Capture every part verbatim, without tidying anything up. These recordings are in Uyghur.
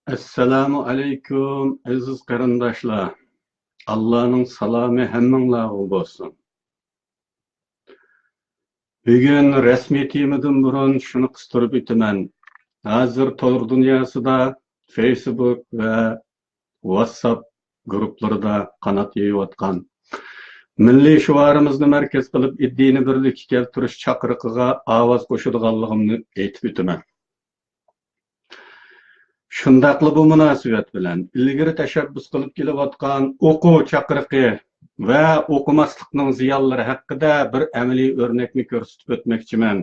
ئەسسالامۇ ئەلەيكۇم، ئەزىز قېرىنداشلار. ئاللانىڭ سالامى ھەممىڭلارغا بولسۇن. بۈگۈن رەسمىي تېمىدىن بۇرۇن شۇنى قىستۇرۇپ ئۆتىمەن. ھازىر تور دۇنياسىدا، فېيسبۇك ۋە ۋاتساپ گۇرۇپپىلىرىدا قانات يېيىۋاتقان مىللىي شوئارىمىزنى مەركەز قىلىپ، ئىدىيىنى بىرلىككە كەلتۈرۈش چاقىرىقىغا ئاۋاز قوشىدىغانلىقىمنى ئېيتىپ ئۆتىمەن. شۇنداقلا بۇ مۇناسىۋەت بىلەن ئىلگىرى تەشەببۇس قىلىپ كېلىۋاتقان ئوقۇ چاقىرىقى ۋە ئوقۇماسلىقنىڭ زىيانلىرى ھەققىدە بىر ئەمەلىي ئۆرنەكنى كۆرسىتىپ ئۆتمەكچىمەن.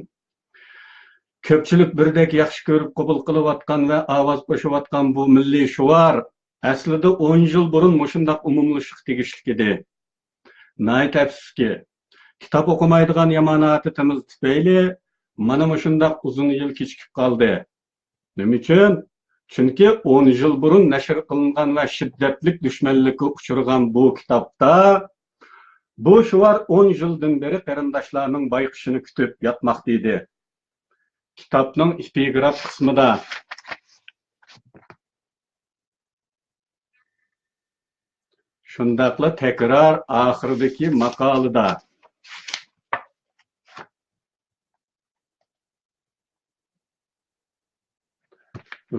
كۆپچىلىك بىردەك ياخشى كۆرۈپ قوبۇل قىلىۋاتقان ۋە ئاۋاز قوشۇۋاتقان بۇ مىللىي شوئار ئەسلىدە ئون يىل بۇرۇن مۇشۇنداق ئومۇملىشىشقا تېگىشلىك ئىدى. ناھايىتى ئەپسۇسكى، كىتاب ئوقۇمايدىغان يامان ئادىتىمىز تۈپەيلى مانا مۇشۇنداق ئۇزۇن يىل كېچىكىپ قالدى. نېمە ئۈچۈن؟ چۈنكى ئون يىل بۇرۇن نەشر قىلىنغان ۋە شىددەتلىك دۈشمەنلىككە ئۇچرىغان بۇ كىتابتا بۇ شوئار ئون يىلدىن بېرى قېرىنداشلارنىڭ بايقىشىنى كۈتۈپ ياتماقتا ئىدى. كىتابنىڭ ئېپىگراف قىسمىدا، شۇنداقلا تەكرار ئاخىرىدىكى ماقالىدا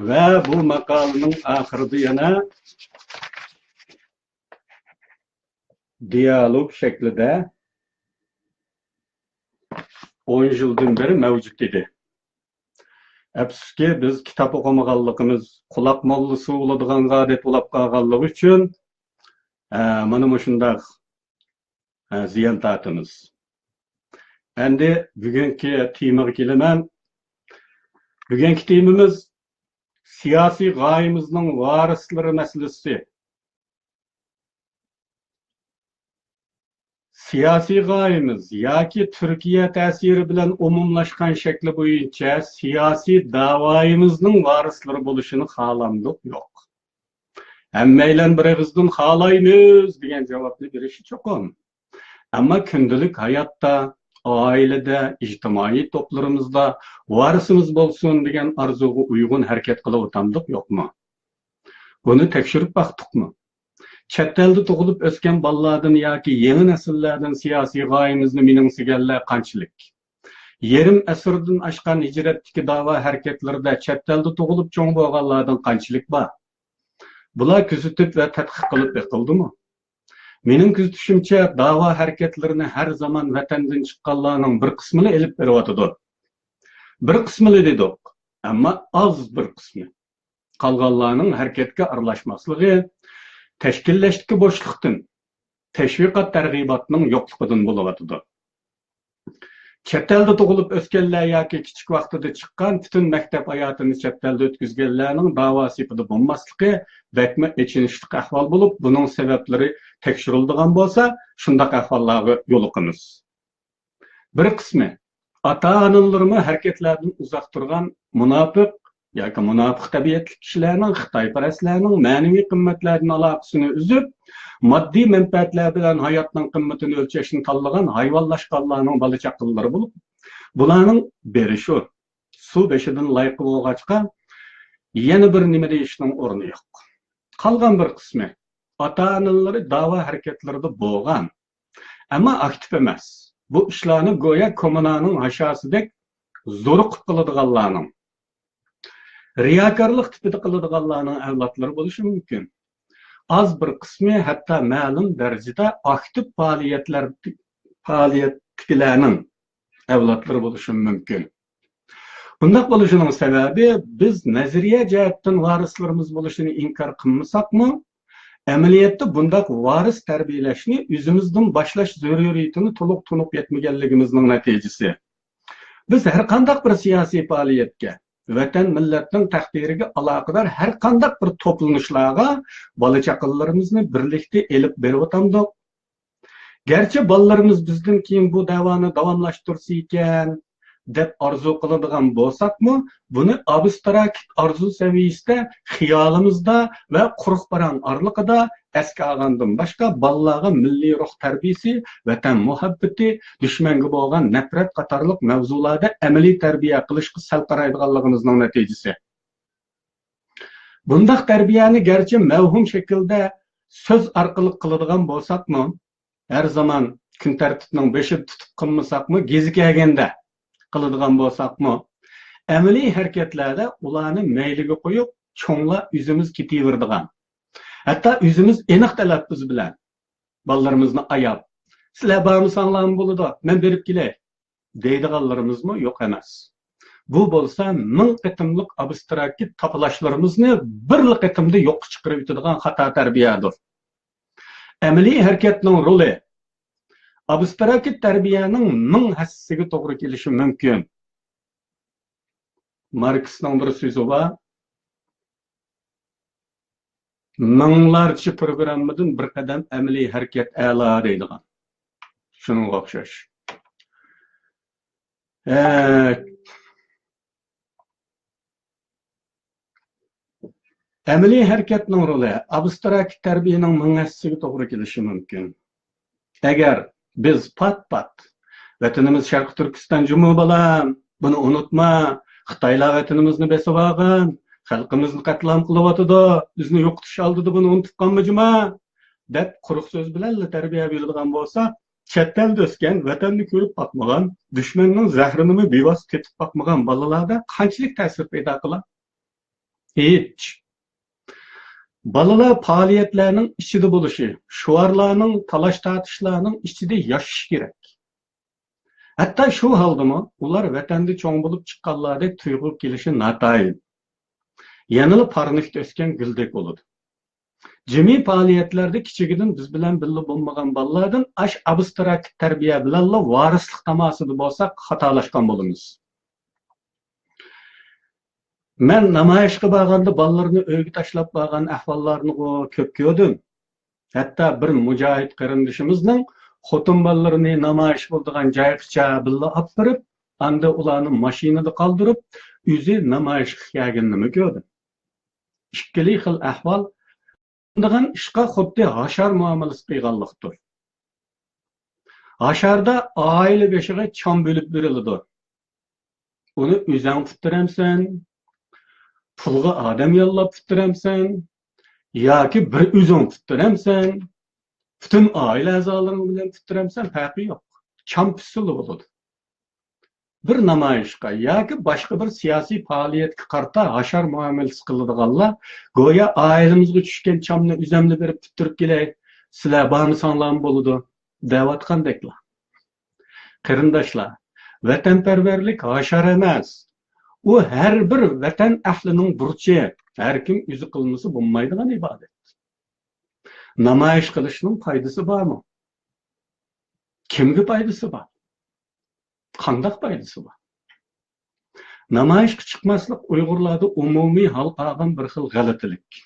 ۋە بۇ ماقالىنىڭ ئاخىرىدا يەنە دىيالوگ شەكلىدە ئون يىلدىن بېرى مەۋجۇت ئىدى. ئەپسۇسكى، بىز كىتاب ئوقۇمىغانلىقىمىز، قۇلاق موللىسى بولىدىغانغا ئادەت بولۇپ قالغانلىقى ئۈچۈن، ئە، مانا مۇشۇنداق، ئە، زىيان تارتىمىز. ئەمدى بۈگۈنكى تېمىغا كېلىمەن. بۈگۈنكى تېمىمىز سىياسىي غايىمىزنىڭ ۋارىسلىرى مەسىلىسى. سىياسىي غايىمىز ياكى تۈركىيە تەسىرى بىلەن ئومۇملاشقان شەكلى بويىچە سىياسىي داۋايىمىزنىڭ ۋارىسلىرى بولۇشىنى خالامدۇق يوق. ھەممەيلەن بىر ئېغىزدىن خالايمىز دېگەن جاۋابنى بېرىشى چوقۇم. ئەمما كۈندىلىك ھاياتتا، ئائىلىدە، ئىجتىمائىي توپلىرىمىزدا ۋارىسىمىز بولسۇن دېگەن ئارزۇغا ئۇيغۇن ھەرىكەت قىلىۋاتامدۇق يوقمۇ؟ بۇنى تەكشۈرۈپ باقتۇقمۇ؟ چەت ئەلدە تۇغۇلۇپ ئۆسكەن بالىلاردىن ياكى يېڭى نەسىللەردىن سىياسىي غايىمىزنى مېنىڭسىگەنلەر قانچىلىك؟ يېرىم ئەسىردىن ئاشقان ھىجرەتتىكى داۋا ھەرىكەتلىرىدە چەت ئەلدە تۇغۇلۇپ چوڭ بولغانلاردىن قانچىلىك بار؟ بۇلار كۆزىتىپ ۋە تەتقىق قىلىپ بېقىلدىمۇ؟ مېنىڭ كۆزىتىشىمچە، داۋا ھەرىكەتلىرىنى ھەر زامان ۋەتەندىن چىققانلارنىڭ بىر قىسمىلا ئېلىپ بېرىۋاتىدۇ. بىر قىسمىلا دېدۇق، ئەمما ئاز بىر قىسمى. قالغانلارنىڭ ھەرىكەتكە ئارىلاشماسلىقى تەشكىللەشتىكى بوشلۇقتىن، تەشۋىقات تەرغىباتنىڭ يوقلۇقىدىن بولۇۋاتىدۇ. چەت ئەلدە تۇغۇلۇپ ئۆسكەنلەر ياكى كىچىك ۋاقتىدا چىققان، پۈتۈن مەكتەپ ھاياتىنى چەت ئەلدە ئۆتكۈزگەنلەرنىڭ داۋا سېپىدا بولماسلىقى بەكمۇ ئېچىنىشلىق ئەھۋال بولۇپ، بۇنىڭ سەۋەبلىرى تەكشۈرۈلىدىغان بولسا، شۇنداق ئەھۋاللارغا يولۇقىمىز. بىر قىسمى، ئاتا-ئانىلىرىمۇ ھەرىكەتلەردىن ئۇزاق تۇرغان مۇناپىق ياكى مۇناپىق تەبىئەتلىك كىشىلەرنىڭ، خىتايپەرەسلەرنىڭ مەنىۋى قىممەتلەردىن ئالاقىسىنى ئۈزۈپ، ماددىي مەنپەئەتلەر بىلەن ھاياتنىڭ قىممىتىنى ئۆلچەشنى تاللىغان ھايۋانلاشقانلارنىڭ بالا-چاقىلىرى بولۇپ، بۇلارنىڭ بىرى شۇ، سۇ بېشىدىن لايقا بولغاچقا، يەنە بىر نېمە دېيىشنىڭ ئورنى يوق. قالغان بىر قىسمى، ئاتا-ئانىلىرى داۋا ھەرىكەتلىرىدە بولغان، ئەمما ئاكتىپ ئەمەس. بۇ ئىشلارنى گويا كوممۇنانىڭ ھاشاسىدەك زورۇقۇپ قىلىدىغانلارنىڭ، رىياكارلىق تىپىدا قىلىدىغانلارنىڭ ئەۋلادلىرى بولۇشى مۇمكىن. ئاز بىر قىسمى ھەتتا مەلۇم دەرىجىدە ئاكتىپ پائالىيەتلەر، پائالىيەتتىكىلەرنىڭ ئەۋلادلىرى بولۇشى مۇمكىن. بۇنداق بولۇشىنىڭ سەۋەبى، بىز نەزەرىيە جەھەتتىن ۋارىسلىرىمىز بولۇشىنى ئىنكار قىلمىساقمۇ، ئەمەلىيەتتە بۇنداق ۋارىس تەربىيەلەشنى ئۆزىمىزدىن باشلاش زۆرۈرىيىتىنى تولۇق تونۇپ يەتمىگەنلىكىمىزنىڭ نەتىجىسى. بىز ھەرقانداق بىر سىياسىي پائالىيەتكە، ۋەتەن، مىللەتنىڭ تەقدىرىگە ئالاقىدار ھەرقانداق بىر توپلىنىشلارغا بالا-چاقىلىرىمىزنى بىرلىكتە ئېلىپ بېرىۋاتامدۇق. گەرچە بالىلىرىمىز بىزدىن كېيىن بۇ دەۋانى داۋاملاشتۇرسا ئىكەن، دەپ ئارزۇ قىلىدىغان بولساقمۇ، بۇنى ئابستراكت ئارزۇ سەۋىيەسىدە خىيالىمىزدا ۋە قۇرۇق پاراڭ ئارىلىقىدا ئەسكە ئالغاندىن باشقا، بالىلارغا مىللىي روھ تەربىيەسى، ۋەتەن مۇھەببىتى، دۈشمەنگە بولغان نەپرەت قاتارلىق مەۋزۇلاردا ئەمەلىي تەربىيە قىلىشقا سەل قارايدىغانلىقىمىزنىڭ نەتىجىسى. بۇنداق تەربىيەنى گەرچە مەۋھۇم شەكىلدە سۆز ئارقىلىق قىلىدىغان بولساقمۇ، ھەر زامان كۈن تەرتىپنىڭ بېشىدا تۇتۇپ قىلمىساقمۇ، گېزى كەلگەندە قىلىدىغان بولساقمۇ، ئەمەلىي ھەرىكەتلەردە ئۇلارنى مەيلىگە قويۇپ، چوڭلار ئۆزىمىز كېتىۋېرىدىغان، ھەتتا ئۆزىمىز ئېنىق تەلەپپۇز بىلەن بالىلىرىمىزنى ئاياپ، «سىلەر بارمىساڭلارمۇ بولىدۇ، مەن بېرىپ كېلەي» دەيدىغانلىرىمىزمۇ يوق ئەمەس. بۇ بولسا مىڭ قېتىملىق ئابستراكت تاپىلاشلىرىمىزنى بىرلا قېتىمدا يوققا چىقىرىۋېتىدىغان خاتا تەربىيەدۇر. ئەمەلىي ھەرىكەتنىڭ رولى ئابستراكت تەربىيەنىڭ مىڭ ھەسسىسىگە توغرا كېلىشى مۇمكىن. ماركسنىڭ بىر سۆزى بار، «مىڭلارچە پروگراممىدىن بىر قەدەم ئەمەلىي ھەرىكەت ئەلا» دەيدىغان. شۇنىڭغا ئوخشاش. ئە، ئەمەلىي ھەرىكەتنىڭ رولى ئابستراكت تەربىيەنىڭ مىڭ ھەسسىسىگە توغرا كېلىشى مۇمكىن. ئەگەر بىز پات-پات، «ۋەتىنىمىز شەرقىي تۈركىستان جۇمۇ بالام، بۇنى ئۇنتۇما، خىتايلار ۋەتىنىمىزنى بېسىۋالغان، خەلقىمىزنى قەتلىئام قىلىۋاتىدۇ، بىزنى يوقىتىش ئالدىدا، بۇنى ئۇنتۇپ قالما جۇما» دەپ، قۇرۇق سۆز بىلەنلا تەربىيە بېرىدىغان بولسا، چەت ئەلدە ئۆسكەن، ۋەتەننى كۆرۈپ باقمىغان، دۈشمەننىڭ زەھىرىنىمۇ بىۋاسىتە تېتىپ باقمىغان بالىلاردا قانچىلىك تەسىر پەيدا قىلار؟ ھېچ. بالىلار پائالىيەتلەرنىڭ ئىچىدە بولۇشى، شوئارلارنىڭ، تالاش-تارتىشلارنىڭ ئىچىدە ياشىشى كېرەك. ھەتتا شۇ ھالدىمۇ ئۇلار ۋەتەندە چوڭ بولۇپ چىققانلاردەك تۇيغۇغا كېلىشى ناتايىن. يەنىلا پارنىكتا ئۆسكەن گۈلدەك بولىدۇ. جىمى پائالىيەتلەردە كىچىكىدىن بىز بىلەن بىللە بولمىغان بالىلاردىن ئاش ئابستراكت تەربىيە بىلەنلا ۋارىسلىق تاماسىدا بولساق خاتالاشقان بولىمىز. مەن نامايىشقا بارغاندا بالىلىرىنى ئۆيگە تاشلاپ بارغان ئەھۋاللارنىغۇ كۆپ كۆردۈم. ھەتتا بىر مۇجاھىد قېرىندىشىمىزنىڭ خوتۇن بالىلىرىنى نامايىش بولىدىغان جايغىچە بىللە ئاپىرىپ، ئاندىن ئۇلارنى ماشىنىدا قالدۇرۇپ، ئۆزى نامايىشقا كەلگىنىنىمۇ كۆردۈم. ئىككىلى خىل ئەھۋال قىلىنىدىغان ئىشقا خۇددى ھاشار مۇئامىلىسى قىلغانلىقتۇر. ھاشاردا ئائىلە بېشىغا چام بۆلۈپ بېرىلىدۇ. ئۇنى ئۆزەڭ پۈتتۈرەمسەن، پۇلغا ئادەم ياللاپ پۈتتۈرەمسەن، ياكى بىر ئۆزۈڭ پۈتتۈرەمسەن، پۈتۈن ئائىلە ئەزالىرىڭ بىلەن پۈتتۈرەمسەن، پەرقى يوق. چام پۈتسىلا بولىدۇ. بىر نامايىشقا ياكى باشقا بىر سىياسىي پائالىيەتكە قارىتا ھاشار مۇئامىلىسى قىلىدىغانلار گويا «ئائىلىمىزگە چۈشكەن چامنى ئۆزۈملا بېرىپ پۈتتۈرۈپ كېلەي، سىلەر بارمىساڭلارمۇ بولىدۇ» دەۋاتقاندەكلا. قېرىنداشلار، ۋەتەنپەرۋەرلىك ھاشار ئەمەس. ئۇ ھەر بىر ۋەتەن ئەھلىنىڭ بۇرچى، ھەركىم ئۆزى قىلمىسا بولمايدىغان ئىبادەت. نامايىش قىلىشنىڭ پايدىسى بارمۇ؟ كىمگە پايدىسى بار؟ قانداق پايدىسى بار؟ نامايىشقا چىقماسلىق ئۇيغۇرلاردا ئومۇمىي ھال قالغان بىر خىل غەلىتىلىك.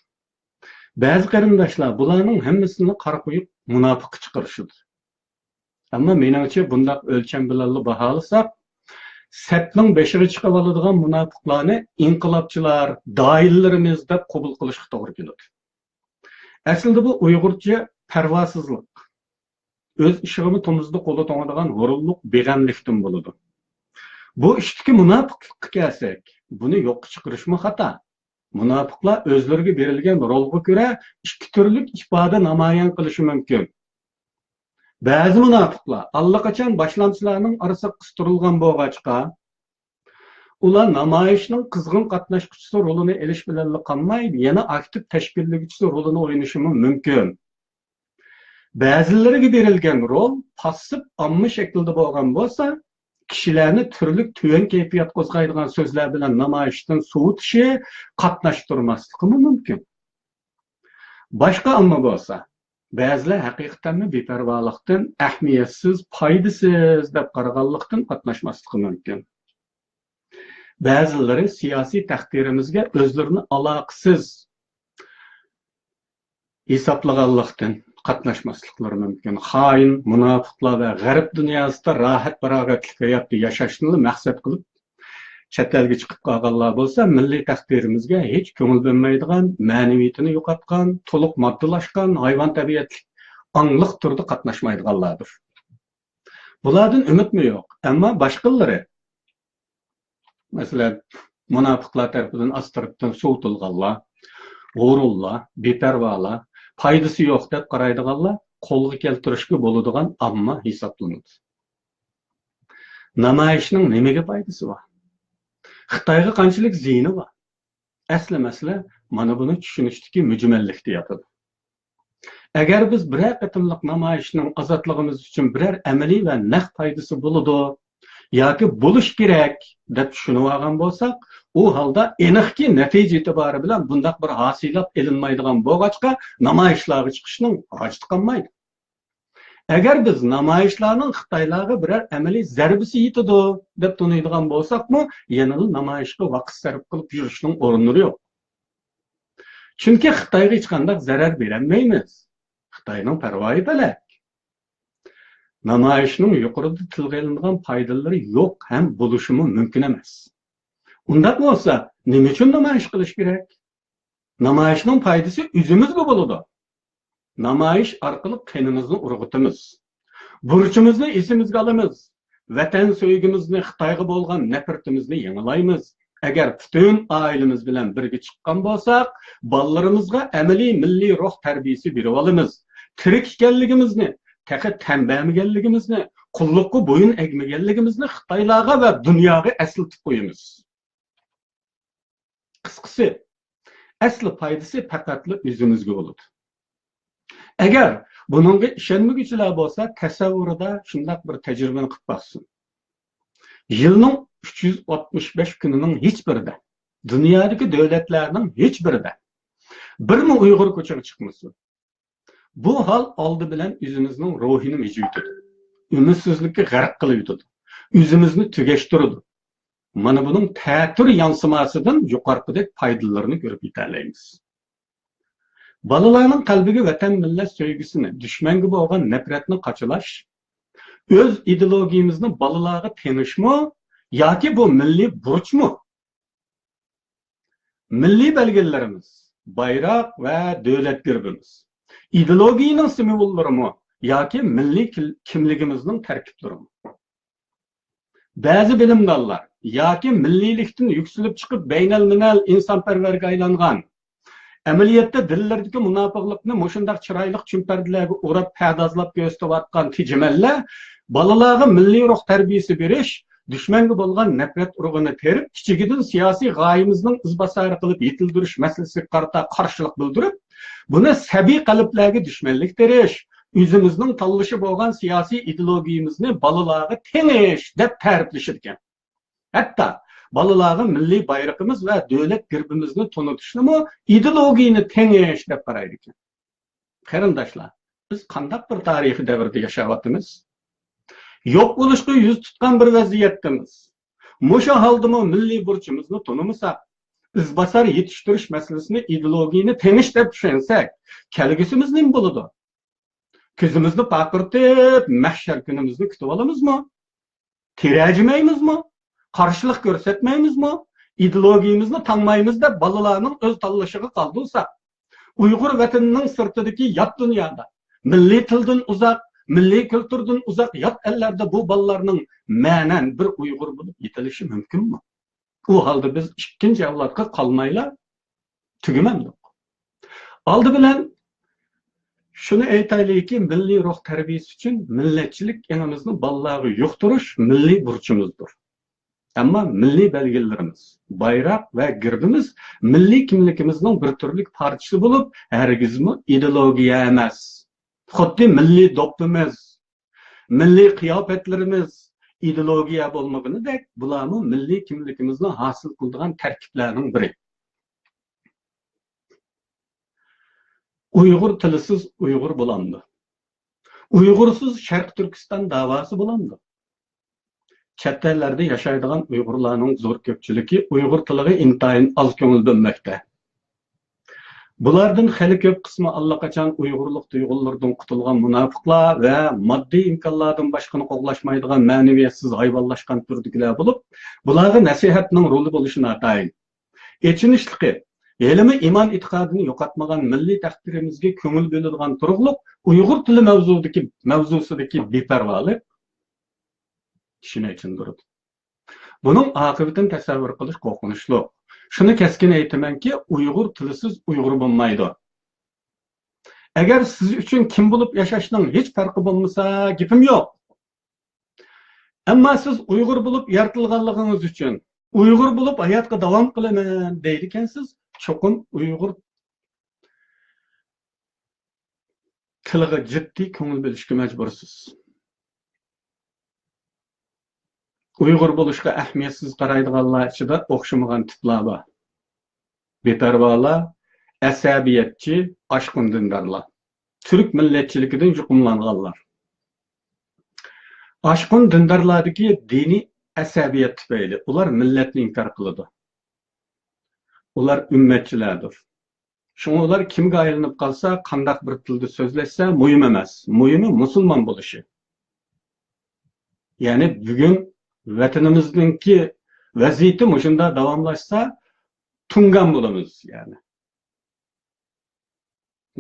بەزى قېرىنداشلار بۇلارنىڭ ھەممىسىنى قارا قويۇق مۇناپىققا چىقىرىشىدۇ. ئەمما مېنىڭچە بۇنداق ئۆلچەم بىلەنلا باھالىساق، سەپنىڭ بېشىغا چىقىۋالىدىغان مۇناپىقلارنى ئىنقىلابچىلار، داھىيلىرىمىز دەپ قوبۇل قىلىشقا توغرا كېلىدۇ. ئەسلىدە بۇ ئۇيغۇرچە پەرۋاسىزلىق، ئۆز ئىشىغىمۇ تومۇزدا قولى توڭىدىغان ھۇرۇنلۇق، بىغەملىكتىن بولىدۇ. بۇ ئىشتىكى مۇناپىقلىققا كەلسەك، بۇنى يوققا چىقىرىشمۇ خاتا. مۇناپىقلار ئۆزلىرىگە بېرىلگەن رولغا كۆرە ئىككى تۈرلۈك ئىپادە نامايان قىلىشى مۇمكىن. بەزى مۇناپىقلار ئاللىقاچان باشلامچىلارنىڭ ئارىسىغا قىستۇرۇلغان بولغاچقا، ئۇلار نامايىشنىڭ قىزغىن قاتناشقۇچىسى رولىنى ئېلىش بىلەنلا قالماي، يەنە ئاكتىپ تەشكىللىگۈچىسى رولىنى ئوينىشىمۇ مۇمكىن. بەزىلىرىگە بېرىلگەن رول پاسسىپ ئامما شەكلىدە بولغان بولسا، كىشىلەرنى تۈرلۈك تۆۋەن كەيپىيات قوزغايدىغان سۆزلەر بىلەن نامايىشتىن سوۋۇتۇشى، قاتناشتۇرماسلىقىمۇ مۇمكىن. باشقا ئامما بولسا، بەزىلەر ھەقىقەتەنمۇ بىپەرۋالىقتىن، ئەھمىيەتسىز، پايدىسىز دەپ قارىغانلىقتىن قاتناشماسلىقى مۇمكىن. بەزىلىرى سىياسىي تەقدىرىمىزگە ئۆزلىرىنى ئالاقىسىز ھېسابلىغانلىقتىن قاتناشماسلىقلىرى مۇمكىن. خائىن، مۇناپىقلار ۋە غەرب دۇنياسىدا راھەت-پاراغەتلىك ھاياتتا ياشاشنىلا مەقسەت قىلىپ، چەت ئەلگە چىقىپ قالغانلار بولسا، مىللىي تەقدىرىمىزگە ھېچ كۆڭۈل بۆلمەيدىغان، مەنىۋىيىتىنى يوقاتقان، تولۇق ماددىلاشقان، ھايۋان تەبىئەتلىك، ئاڭلىق تۈردە قاتناشمايدىغانلاردۇر. بۇلاردىن ئۈمىدمۇ يوق. ئەمما باشقىلىرى، مەسىلەن، مۇناپىقلار تەرىپىدىن ئاستىرتتىن سوۋۇتۇلغانلار، ھۇرۇنلار، بىپەرۋالار، پايدىسى يوق دەپ قارايدىغانلار قولغا كەلتۈرۈشكە بولىدىغان ئامما ھېسابلىنىدۇ. نامايىشنىڭ نېمىگە پايدىسى بار؟ خىتايغا قانچىلىك زىيىنى بار؟ ئەسلى مەسىلە مانا بۇنى چۈشىنىشتىكى مۈجمەللىكتە ياتىدۇ. ئەگەر بىز بىرەر قېتىملىق نامايىشنىڭ ئازادلىقىمىز ئۈچۈن بىرەر ئەمەلىي ۋە نەق پايدىسى بولىدۇ ياكى بولۇش كېرەك دەپ چۈشىنىۋالغان بولساق، ئۇ ھالدا ئېنىقكى نەتىجە ئېتىبارى بىلەن بۇنداق بىر ھاسىلات ئېلىنمايدىغان بولغاچقا، نامايىشلارغا چىقىشنىڭ ھاجىتى قالمايدۇ. ئەگەر بىز نامايىشلارنىڭ خىتايلارغا بىرەر ئەمەلىي زەربىسى يېتىدۇ دەپ تونۇيدىغان بولساقمۇ، يەنىلا نامايىشقا ۋاقىت سەرپ قىلىپ يۈرۈشنىڭ ئورنى يوق. چۈنكى خىتايغا ھېچقانداق زەرەر بېرەلمەيمىز. خىتاينىڭ پەرۋايى پەلەك. نامايىشنىڭ يۇقىرىدا تىلغا ئېلىنغان پايدىلىرى يوق ھەم بولۇشىمۇ مۇمكىن ئەمەس. ئۇنداق بولسا، نېمە ئۈچۈن نامايىش قىلىش كېرەك؟ نامايىشنىڭ پايدىسى ئۆزىمىزگە بولىدۇ. نامايىش ئارقىلىق قېنىمىزنى ئۇرغۇتىمىز. بۇرچىمىزنى ئېسىمىزگە ئالىمىز. ۋەتەن سۆيگۈمىزنى، خىتايغا بولغان نەپرىتىمىزنى يېڭىلايمىز. ئەگەر پۈتۈن ئائىلىمىز بىلەن بىرگە چىققان بولساق، بالىلىرىمىزغا ئەمەلىي مىللىي روھ تەربىيىسى بېرىۋالىمىز. تىرىك ئىكەنلىكىمىزنى، تېخى تەن بەرمىگەنلىكىمىزنى، قۇللۇققا بويۇن ئەگمىگەنلىكىمىزنى خىتايلارغا ۋە دۇنياغا ئەسلىتىپ قويىمىز. قىسقىسى، ئەسلى پايدىسى پەقەتلا ئۆزىمىزگە بولىدۇ. ئەگەر بۇنىڭغا ئىشەنمىگۈچىلەر بولسا، تەسەۋۋۇرىدا شۇنداق بىر تەجرىبىنى قىلىپ باقسۇن. يىلنىڭ ئۈچ يۈز ئاتمىش بەش كۈنىنىڭ ھېچ بىرىدە، دۇنيادىكى دۆلەتلەرنىڭ ھېچ بىرىدە بىرمۇ ئۇيغۇر كوچىغا چىقمىسۇن. بۇ ھال ئالدى بىلەن ئۆزىمىزنىڭ روھىنى مىجىۋېتىدۇ، ئۈمىدسىزلىككە غەرق قىلىۋېتىدۇ، ئۆزىمىزنى تۈگەشتۈرىدۇ. مانا بۇنىڭ تەتۈر يانسىماسىدىن يۇقىرىقىدەك پايدىلىرىنى كۆرۈپ يېتەلەيمىز. بالىلارنىڭ قەلبىگە ۋەتەن، مىللەت سۆيگۈسىنى، دۈشمەنگە بولغان نەپرەتنى قاچىلاش ئۆز ئىدېئولوگىيىمىزنى بالىلارغا تېڭىشمۇ ياكى بۇ مىللىي بۇرچمۇ؟ مىللىي بەلگىلىرىمىز، بايراق ۋە دۆلەت گېربىمىز ئىدېئولوگىيىنىڭ سىمۋوللىرىمۇ ياكى مىللىي كىل-، كىملىكىمىزنىڭ تەركىبلىرىمۇ؟ بەزى بىلىمدارلار ياكى مىللىيلىكتىن يۈكسىلىپ چىقىپ بەينەلمىلەل ئىنسانپەرۋەرگە ئايلانغان، ئەمەلىيەتتە دىللىرىدىكى مۇناپىقلىقنى مۇشۇنداق چىرايلىق چۈمپەردىلەرگە ئوراپ، پەردازلاپ كۆرسىتىۋاتقان تېجىمەنلەر بالىلارغا مىللىي روھ تەربىيىسى بېرىش، دۈشمەنگە بولغان نەپرەت ئۇرۇقىنى تېرىپ، كىچىكىدىن سىياسىي غايىمىزنىڭ ئىزباسارى قىلىپ يېتىلدۈرۈش مەسىلىسىگە قارىتا قارشىلىق بىلدۈرۈپ، بۇنى سەبىي قەلبلەرگە دۈشمەنلىك تېرىش، ئۆزىمىزنىڭ تاللىشى بولغان سىياسىي ئىدېئولوگىيىمىزنى بالىلارغا تېڭىش دەپ تەرىپلىشىدىكەن. ھەتتا بالىلارغا مىللىي بايرىقىمىز ۋە دۆلەت گېربىمىزنى تونۇتۇشنىمۇ ئىدېئولوگىيىنى تېڭىش دەپ قارايدىكەن. قېرىنداشلار، بىز قانداق بىر تارىخىي دەۋردە ياشاۋاتىمىز؟ يوق بولۇشقا يۈز تۇتقان بىر ۋەزىيەتتىمىز. مۇشۇ ھالدىمۇ مىللىي بۇرچىمىزنى تونۇمىساق، ئىزباسار يېتىشتۈرۈش مەسىلىسىنى ئىدېئولوگىيىنى تېڭىش دەپ چۈشەنسەك، كەلگۈسىمىز نېمە بولىدۇ؟ كۆزىمىزنى پارقىرىتىپ، مەھشەر كۈنىمىزنى كۈتۈۋالىمىزمۇ؟ تىرەجىمەيمىزمۇ؟ قارشىلىق كۆرسەتمەيمىزمۇ؟ ئىدېئولوگىيىمىزنى تاڭمايمىز دەپ بالىلارنىڭ ئۆز تاللىشىغا قالدۇرساق، ئۇيغۇر ۋەتىنىنىڭ سىرتىدىكى يات دۇنيادا، مىللىي تىلدىن ئۇزاق، مىللىي كۈلتۈردىن ئۇزاق يات ئەللەردە بۇ بالىلارنىڭ مەنەن بىر ئۇيغۇر بولۇپ يېتىلىشى مۇمكىنمۇ؟ ئۇ ھالدا بىز ئىككىنچى ئەۋلادقا قالمايلا تۈگىمەمدۇق؟ ئالدى بىلەن شۇنى ئېيتايلىكى، مىللىي روھ تەربىيىسى ئۈچۈن مىللەتچىلىك ئېڭىمىزنى بالىلارغا يۇقتۇرۇش مىللىي بۇرچىمىزدۇر. ئەمما مىللىي بەلگىلىرىمىز، بايراق ۋە گېربىمىز مىللىي كىملىكىمىزنىڭ بىر تۈرلۈك پارچىسى بولۇپ، ھەرگىزمۇ ئىدېئولوگىيە ئەمەس. خۇددى مىللىي دوپپىمىز، مىللىي قىياپەتلىرىمىز ئىدېئولوگىيە بولمىغىنىدەك، بۇلارمۇ مىللىي كىملىكىمىزنى ھاسىل قىلىدىغان تەركىبلەرنىڭ بىرى. ئۇيغۇر تىلىسىز ئۇيغۇر بولامدۇ؟ ئۇيغۇرسىز شەرقىي تۈركىستان داۋاسى بولامدۇ؟ چەت ئەللەردە ياشايدىغان ئۇيغۇرلارنىڭ زور كۆپچىلىكى ئۇيغۇر تىلىغا ئىنتايىن ئاز كۆڭۈل بۆلمەكتە. بۇلاردىن خېلى كۆپ قىسمى ئاللىقاچان ئۇيغۇرلۇق تۇيغۇلىرىدىن قۇتۇلغان مۇناپىقلار ۋە ماددىي ئىمكانلاردىن باشقىنى قوغلاشمايدىغان مەنىۋىيەتسىز ھايۋانلاشقان تۈردىكىلەر بولۇپ، بۇلارغا نەسىھەتنىڭ رولى بولۇشى ناتايىن. ئېچىنىشلىقى، ھېلىمۇ ئىمان ئېتىقادىنى يوقاتمىغان مىللىي تەقدىرىمىزگە كۆڭۈل بۆلىدىغان تۇرۇقلۇق ئۇيغۇر تىلى مەۋزۇدىكى، مەۋزۇسىدىكى بىپەرۋالىق كىشىنى ئېچىندۇرىدۇ. بۇنىڭ ئاقىۋىتىنى تەسەۋۋۇر قىلىش قورقۇنچلۇق. شۇنى كەسكىن ئېيتىمەنكى، ئۇيغۇر تىلىسىز ئۇيغۇر بولمايدۇ. ئەگەر سىز ئۈچۈن كىم بولۇپ ياشاشنىڭ ھېچ پەرقى بولمىسا، گېپىم يوق. ئەمما سىز ئۇيغۇر بولۇپ يارىتىلغانلىقىڭىز ئۈچۈن، ئۇيغۇر بولۇپ ھاياتقا داۋام قىلىمەن دەيدىكەنسىز، چوقۇم ئۇيغۇر تىلىغا جىددىي كۆڭۈل بۆلۈشكە مەجبۇرسىز. ئۇيغۇر بولۇشقا ئەھمىيەتسىز قارايدىغانلار ئىچىدە ئوخشىمىغان تىپلار بار. بىپەرۋالار، ئەسەبىيەتچى، ئاشقۇن دىندارلار. تۈرك مىللەتچىلىكىدىن يۇقۇملانغانلار. ئاشقۇن دىندارلاردىكى دىنىي ئەسەبىيەت تۈپەيلى ئۇلار مىللەتنى ئىنكار قىلىدۇ. ئۇلار ئۈممەتچىلەردۇر. شۇڭا ئۇلار كىمگە ئايلىنىپ قالسا، قانداق بىر تىلدا سۆزلەشسە، مۇھىم ئەمەس. مۇھىمى مۇسۇلمان بولۇشى. يەنى بۈگۈن ۋەتىنىمىزنىڭكى ۋەزىيىتى مۇشۇنداق داۋاملاشسا، تۇڭگان بولىمىز، يەنى.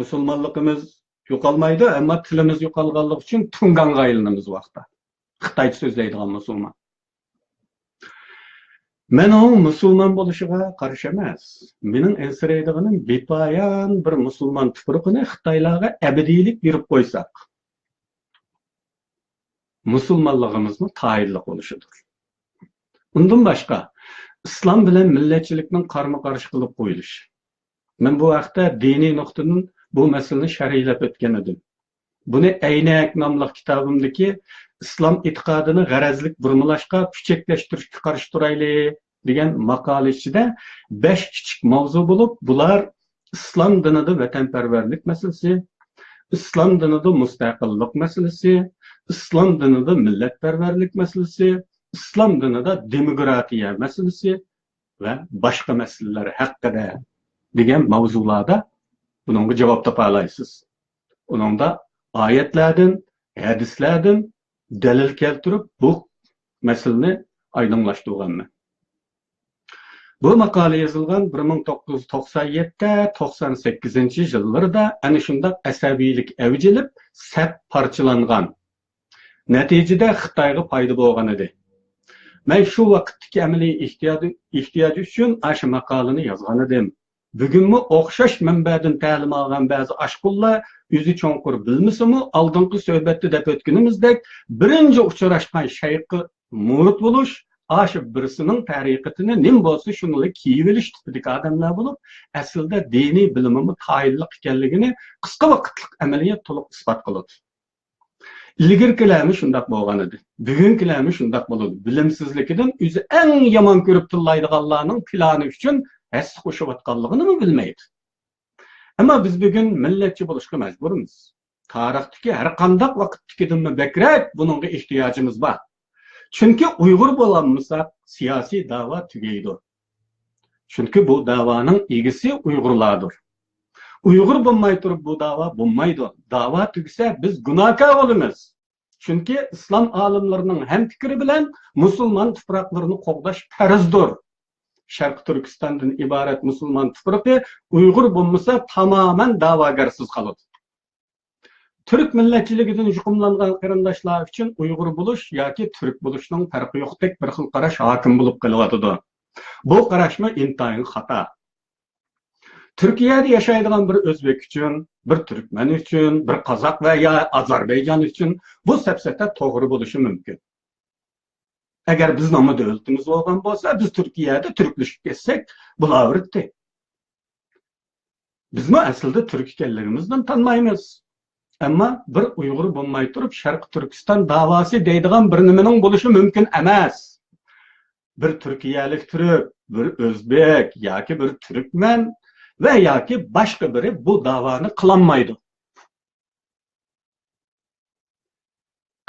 مۇسۇلمانلىقىمىز يوقالمايدۇ، ئەمما تىلىمىز يوقالغانلىقى ئۈچۈن تۇڭگانغا ئايلىنىمىز ۋاقتا. خىتايچە سۆزلەيدىغان مۇسۇلمان. مەن ئۇنىڭ مۇسۇلمان بولۇشىغا قارشى ئەمەس. مېنىڭ ئەنسىرەيدىغىنىم بىپايان بىر مۇسۇلمان تۇپرىقىنى خىتايلارغا ئەبەدىيلىك بېرىپ قويساق، مۇسۇلمانلىقىمىزمۇ تايىنلىق بولۇشىدۇر. ئۇندىن باشقا، ئىسلام بىلەن مىللەتچىلىكنىڭ قارمۇ قارشى قىلىپ قويۇلۇشى. مەن بۇ ھەقتە دىنىي نۇقتىدىن بۇ مەسىلىنى شەرھلەپ ئۆتكەن ئىدىم. بۇنى ئەينەك ناملىق كىتابىمدىكى ئىسلام ئېتىقادىنى غەرەزلىك بۇرمىلاشقا، پۈچەكلەشتۈرۈشكە قارشى تۇرايلى دېگەن ماقالە ئىچىدە بەش كىچىك ماۋزۇ بولۇپ، بۇلار ئىسلام دىنىدا ۋەتەنپەرۋەرلىك مەسىلىسى، ئىسلام دىنىدا مۇستەقىللىق مەسىلىسى، ئىسلام دىنىدا مىللەتپەرۋەرلىك مەسىلىسى، ئىسلام دىنىدا دېموكراتىيە مەسىلىسى ۋە باشقا مەسىلىلەر ھەققىدە دېگەن ماۋزۇلاردا بۇنىڭغا جاۋاب تاپالايسىز. ئۇنىڭدا ئايەتلەردىن، ھەدىسلەردىن دەلىل كەلتۈرۈپ، بۇ مەسىلىنى ئايدىڭلاشتۇرغانمەن. بۇ ماقالە يېزىلغان بىر مىڭ توققۇز يۈز توقسان يەتتە، توقسان سەككىزىنچى يىللىرىدا ئەنە شۇنداق ئەسەبىيلىك ئەۋج ئېلىپ، سەپ پارچىلانغان. نەتىجىدە خىتايغا پايدا بولغان ئىدى. مەن شۇ ۋاقىتتىكى ئەمەلىي ئېھتىياجى، ئېھتىياجى ئۈچۈن ئاشۇ ماقالىنى يازغان ئىدىم. بۈگۈنمۇ ئوخشاش مەنبەدىن تەلىم ئالغان بەزى ئاشقۇنلار ئۆزى چوڭقۇر بىلمىسىمۇ، ئالدىنقى سۆھبەتتە دەپ ئۆتكىنىمىزدەك، بىرىنچى ئۇچراشقان شەيخقا مۇرىت بولۇش، ئاشۇ بىرسىنىڭ تەرىقىتىنى نېمە بولسا شۇنىلا كىيىۋېلىش تىپىدىكى ئادەملەر بولۇپ، ئەسلىدە دىنىي بىلىمىمۇ تايىنلىق ئىكەنلىكىنى قىسقا ۋاقىتلىق ئەمەلىيەت تولۇق ئىسپات قىلىدۇ. ئىلگىرىكىلەرمۇ شۇنداق بولغان ئىدى. بۈگۈنكىلەرمۇ شۇنداق بولىدۇ. بىلىمسىزلىكىدىن ئۆزى ئەڭ يامان كۆرۈپ تىللايدىغانلارنىڭ پىلانى ئۈچۈن ھەسسە قوشۇۋاتقانلىقىنىمۇ بىلمەيدۇ. ئەمما بىز بۈگۈن مىللەتچى بولۇشقا مەجبۇرمىز. تارىختىكى ھەر قانداق ۋاقىتتىكىدىنمۇ بەكرەك بۇنىڭغا ئېھتىياجىمىز بار. چۈنكى ئۇيغۇر بولالمىساق، سىياسىي داۋا تۈگەيدۇ. چۈنكى بۇ داۋانىڭ ئىگىسى ئۇيغۇرلاردۇر. ئۇيغۇر بولماي تۇرۇپ بۇ داۋا بولمايدۇ. داۋا تۈگىسە، بىز گۇناھكار بولىمىز. چۈنكى ئىسلام ئالىملىرىنىڭ ھەمپىكرى بىلەن مۇسۇلمان تۇپراقلىرىنى قوغداش پەرزدۇر. شەرقىي تۈركىستاندىن ئىبارەت مۇسۇلمان تۇپرىقى ئۇيغۇر بولمىسا، تامامەن داۋاگەرسىز قالىدۇ. تۈرك مىللەتچىلىكىدىن يۇقۇملانغان قېرىنداشلار ئۈچۈن ئۇيغۇر بولۇش ياكى تۈرك بولۇشنىڭ پەرقى يوقتەك بىر خىل قاراش ھاكىم بولۇپ قېلىۋاتىدۇ. بۇ قاراشمۇ ئىنتايىن خاتا. تۈركىيەدە ياشايدىغان بىر ئۆزبېك ئۈچۈن، بىر تۈركمەن ئۈچۈن، بىر قازاق ۋە يا ئازەربەيجان ئۈچۈن بۇ سەپسەتە توغرا بولۇشى مۇمكىن. ئەگەر بىزنىڭمۇ دۆلىتىمىز بولغان بولسا، بىز تۈركىيەدە تۈركلىشىپ كەتسەك بولاۋېرىتتى. بىزمۇ ئەسلىدە تۈرك ئىكەنلىكىمىزدىن تانمايمىز. ئەمما بىر ئۇيغۇر بولماي تۇرۇپ، شەرقىي تۈركىستان داۋاسى دەيدىغان بىر نېمىنىڭ بولۇشى مۇمكىن ئەمەس. بىر تۈركىيەلىك تۈرك، بىر ئۆزبېك ياكى بىر تۈركمەن ۋە ياكى باشقا بىرى بۇ داۋانى قىلالمايدۇ.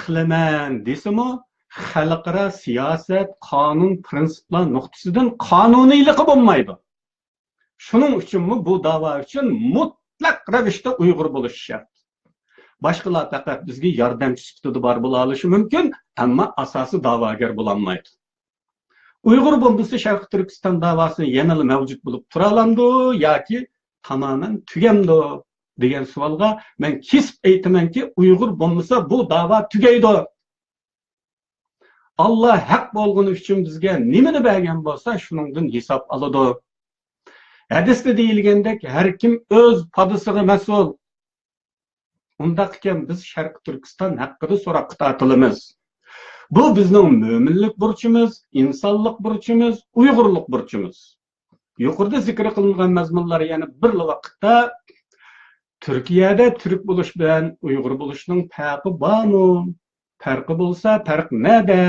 قىلىمەن دېسىمۇ، خەلقئارا سىياسەت، قانۇن، پىرىنسىپلار نۇقتىسىدىن قانۇنىيلىقى بولمايدۇ. شۇنىڭ ئۈچۈنمۇ بۇ داۋا ئۈچۈن مۇتلەق رەۋىشتە ئۇيغۇر بولۇش شەرت. باشقىلار پەقەت بىزگە ياردەمچى سۈپىتىدە بار بولالىشى مۇمكىن، ئەمما ئاساسىي داۋاگەر بولالمايدۇ. ئۇيغۇر بولمىسا شەرقىي تۈركىستان داۋاسى يەنىلا مەۋجۇت بولۇپ تۇرالامدۇ ياكى تامامەن تۈگەمدۇ دېگەن سوئالغا مەن كېسىپ ئېيتىمەنكى، ئۇيغۇر بولمىسا بۇ داۋا تۈگەيدۇ. ئاللا ھەق بولغىنى ئۈچۈن بىزگە نېمىنى بەرگەن بولسا، شۇنىڭدىن ھېساب ئالىدۇ. ھەدىستە دېيىلگەندەك، ھەر كىم ئۆز پادىسىغا مەسئۇل. ئۇنداق ئىكەن، بىز شەرقىي تۈركىستان ھەققىدە سوراققا تارتىلىمىز. بۇ بىزنىڭ مۆمىنلىك بۇرچىمىز، ئىنسانلىق بۇرچىمىز، ئۇيغۇرلۇق بۇرچىمىز. يۇقىرىدا زىكىر قىلىنغان مەزمۇنلار يەنە بىرلا ۋاقىتتا تۈركىيەدە تۈرك بولۇش بىلەن ئۇيغۇر بولۇشنىڭ پەرقى بارمۇ؟ پەرقى بولسا، پەرق نەدە؟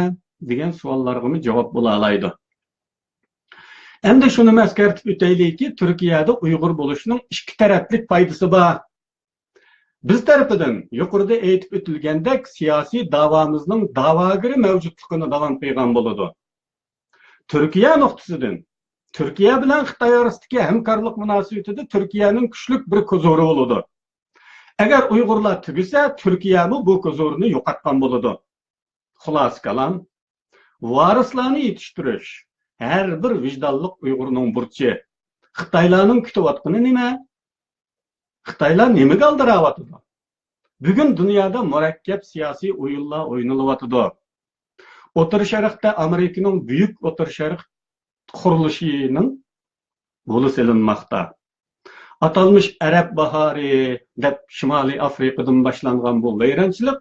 دېگەن سوئاللارغىمۇ جاۋاب بولالايدۇ. ئەمدى شۇنىمۇ ئەسكەرتىپ ئۆتەيلىكى، تۈركىيەدە ئۇيغۇر بولۇشنىڭ ئىككى تەرەپلىك پايدىسى بار. بىز تەرىپىدىن يۇقىرىدا ئېيتىپ ئۆتۈلگەندەك سىياسىي داۋامىزنىڭ داۋاگىرى مەۋجۇتلۇقىنى داۋام قىلغان بولىدۇ. تۈركىيە نۇقتىسىدىن، تۈركىيە بىلەن خىتاي ئارىسىدىكى ھەمكارلىق مۇناسىۋىتىدە تۈركىيەنىڭ كۈچلۈك بىر كوزۇرى بولىدۇ. ئەگەر ئۇيغۇرلار تۈگىسە، تۈركىيەمۇ بۇ كوزۇرىنى يوقاتقان بولىدۇ. خۇلاسە كالام، ۋارىسلارنى يېتىشتۈرۈش ھەر بىر ۋىجدانلىق ئۇيغۇرنىڭ بۇرچى. خىتايلارنىڭ كۈتۈۋاتقىنى نېمە؟ خىتايلار نېمىگە ئالدىراۋاتىدۇ؟ بۈگۈن دۇنيادا مۇرەككەپ سىياسىي ئويۇنلار ئوينىلىۋاتىدۇ. ئوتتۇرا شەرقتە ئامېرىكىنىڭ بۈيۈك ئوتتۇرا شەرق قۇرۇلۇشىنىڭ غولى سېلىنماقتا. ئاتالمىش ئەرەب باھارى دەپ شىمالىي ئافرىقىدىن باشلانغان بۇ ۋەيرانچىلىق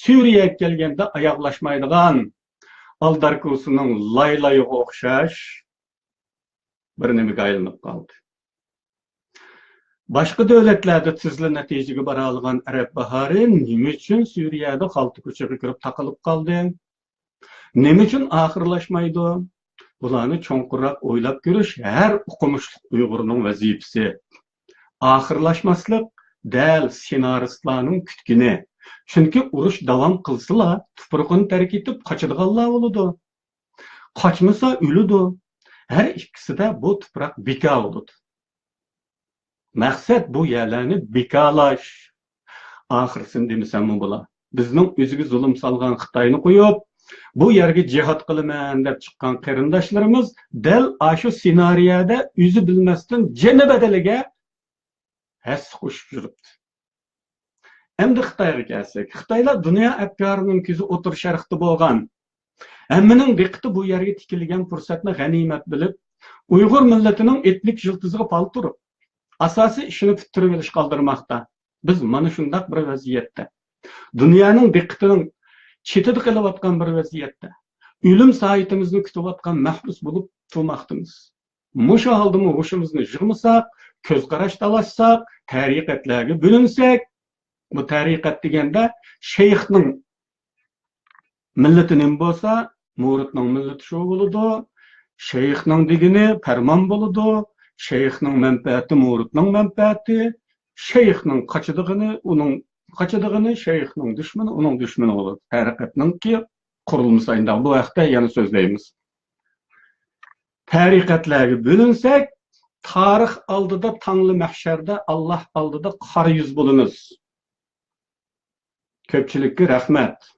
سۈرىيەگە كەلگەندە ئاياغلاشمايدىغان ئالداركوسىنىڭ لايلايغا ئوخشاش بىر نېمىگە ئايلىنىپ قالدى. باشقا دۆلەتلەردە تېزلا نەتىجىگە بارالىغان ئەرەب باھارى نېمە ئۈچۈن سۈرىيەدە خالتا كوچىغا كىرىپ تاقىلىپ قالدى؟ نېمە ئۈچۈن ئاخىرلاشمايدۇ؟ بۇلارنى چوڭقۇرراق ئويلاپ كۆرۈش ھەر ئوقۇمۇشلۇق ئۇيغۇرنىڭ ۋەزىپىسى. ئاخىرلاشماسلىق دەل سېنارىستلارنىڭ كۈتكىنى. چۈنكى ئۇرۇش داۋام قىلسىلا، تۇپرىقىنى تەرك ئېتىپ قاچىدىغانلار بولىدۇ. قاچمىسا ئۆلىدۇ. ھەر ئىككىسىدە بۇ تۇپراق بىكار بولىدۇ. مەقسەت بۇ يەرلەرنى بىكارلاش. ئاخىرسىنى دېمىسەممۇ بولا. بىزنىڭ ئۆزىگە زۇلۇم سالغان خىتاينى قويۇپ، بۇ يەرگە جىھاد قىلىمەن دەپ چىققان قېرىنداشلىرىمىز دەل ئاشۇ سېنارىيەدە ئۆزى بىلمەستىن جېنى بەدىلىگە ھەسسە قوشۇپ يۈرۈپتۇ. ئەمدى خىتايغا كەلسەك، خىتايلار دۇنيا ئەپكارىنىڭ كۆزى ئوتتۇرا شەرقتە بولغان، ھەممىنىڭ دىققىتى بۇ يەرگە تىكىلگەن پۇرسەتنى غەنىيمەت بىلىپ، ئۇيغۇر مىللىتىنىڭ ئېتنىك يىلتىزىغا پالتا ئۇرۇپ، ئاساسىي ئىشىنى پۈتتۈرۈۋېلىشقا ئالدىرىماقتا. بىز مانا شۇنداق بىر ۋەزىيەتتە، دۇنيانىڭ دىققىتىنىڭ چېتىدە قېلىۋاتقان بىر ۋەزىيەتتە، ئۆلۈم سائىتىمىزنى كۈتۈۋاتقان مەھبۇس بولۇپ تۇرماقتىمىز. مۇشۇ ھالدىمۇ ھوشىمىزنى يىغمىساق، كۆز قاراش تالاشساق، تەرىقەتلەرگە بۆلۈنسەك، بۇ تەرىقەت دېگەندە شەيخنىڭ مىللىتى نېمە بولسا، مۇرىتنىڭ مىللىتى شۇ بولىدۇ. شەيخنىڭ دېگىنى پەرمان بولىدۇ. شەيخنىڭ مەنپەئەتى مۇرىتنىڭ مەنپەئەتى. شەيخنىڭ قاچىدىغىنى، ئۇنىڭ قاچىدىغىنى، شەيخنىڭ دۈشمىنى، ئۇنىڭ دۈشمىنى بولىدۇ. تەرىقەتنىڭكى قۇرۇلمىسى ئاينداق. بۇ ھەقتە يەنە سۆزلەيمىز. تەرىقەتلەرگە بۆلۈنسەك، تارىخ ئالدىدا تاڭلا مەھشەردە ئاللاھ ئالدىدا قارا يۈز بولىمىز. كۆپچىلىككە رەھمەت.